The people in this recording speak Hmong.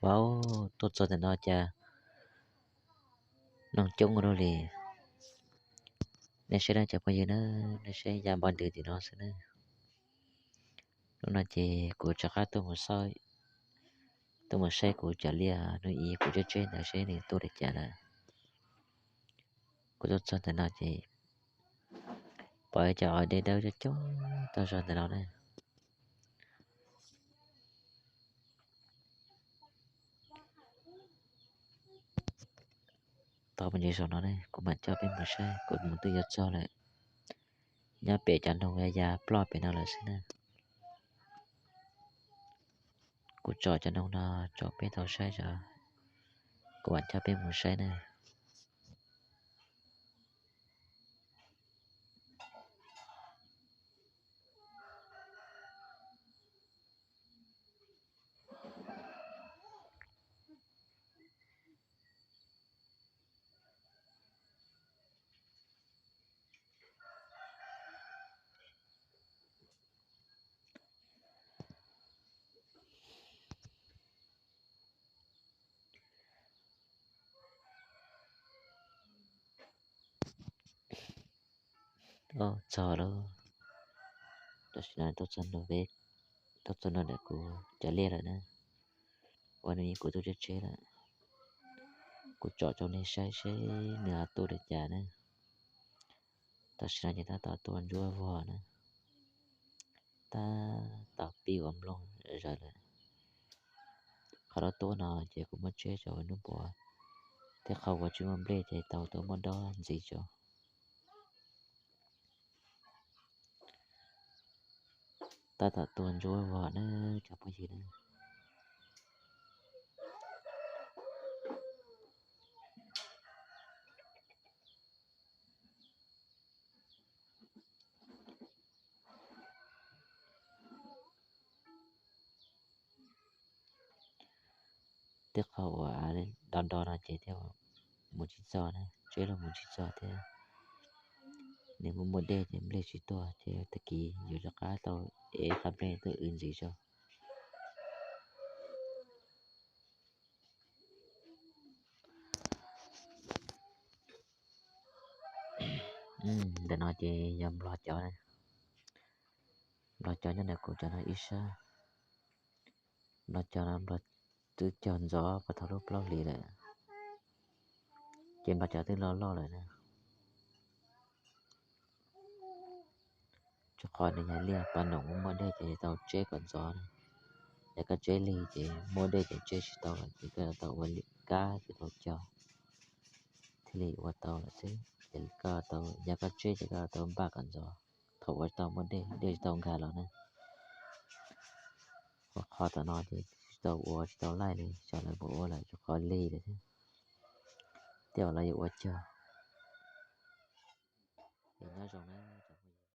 Paub tuaj txog ntawm no cas noog coob ua luaj li. Nej saib na cov phooj ywg na, nej saib ya npau ntws tim no xwb na. Hnub no ces kuv rov qab tuaj mus xauj, tuaj mus saib kuv cov liaj hnub ib kuv tseb tseb ntawd seb nws tuaj li cas lawm. Kuv tuaj txog ntawm no ces pom ib co dej dawb coob coob tag zog ntawm no na. Tau mus ntsis saum no ne, kuv mam coj peb mus saib, kuv mus twb yuav txog lawm. Nyob pem cov noog ya ya ploj pem no lawm xwb na. Kuv tsom cov noog no rau peb tau saib tso, kuv mam coj peb mus saib na. Txog lawm, tam sim no tuaj txog no, tuaj txog no ntawm kuv cov liaj lawm na. Ua no kuv tuaj tseb tseb lawm, kuv tsom rau nej saib seb nws ho tuaj li cas na. Tam sim no ces tab tom tuaj ntsuab vog na, tab tom pib ua nplooj zaws lawm. Qhov dab tuaj no ces kuv muab tseb rau hnub puav, tej qhov uas tsis muaj nplej ces tau tuaj muab dob ntxiv rau. Tab tom tuaj ntsuab vog na cov phooj ywg na. Tej qhov uas do do no ces thiaj mus tsis txog na, tseb los mus tsis txog thiab. Nws muaj muaj dej ces nplej tsis tuaj ces tag kis yuav rov qab tau ev qhov nplej tuaj wv ntxiv tso. Ntawm no ces yog nplog cov, nplog cov nyob ntawm kuv cov no ib sab. Nplog cov no nplog twb cog ntxov puag thaum lub plaub hlis lawm, ces nplog cov twb loj loj lawm na. Rau qhov nws yog liaj pas noom muaj dej ces tau tseb kom ntxov na. Yog koj tseb lig ces muaj dej ces tseb tsis tau lawm ces koj tau ua kab ces tau cog thiaj li ua tau lawm xwb. Ces koj tau, yog koj tseb ces koj tau npaj kom ntxov, thaum ua tsis tau muaj dej, dej tsis tau nkag los na. Ua qhov tom no ces tsis tau ua tsis tau laij li, tsam lawv mus ua lawm rau qhov lig lawm thiab. Tej uas lawv yuav ua cog. Es nyob zoo na.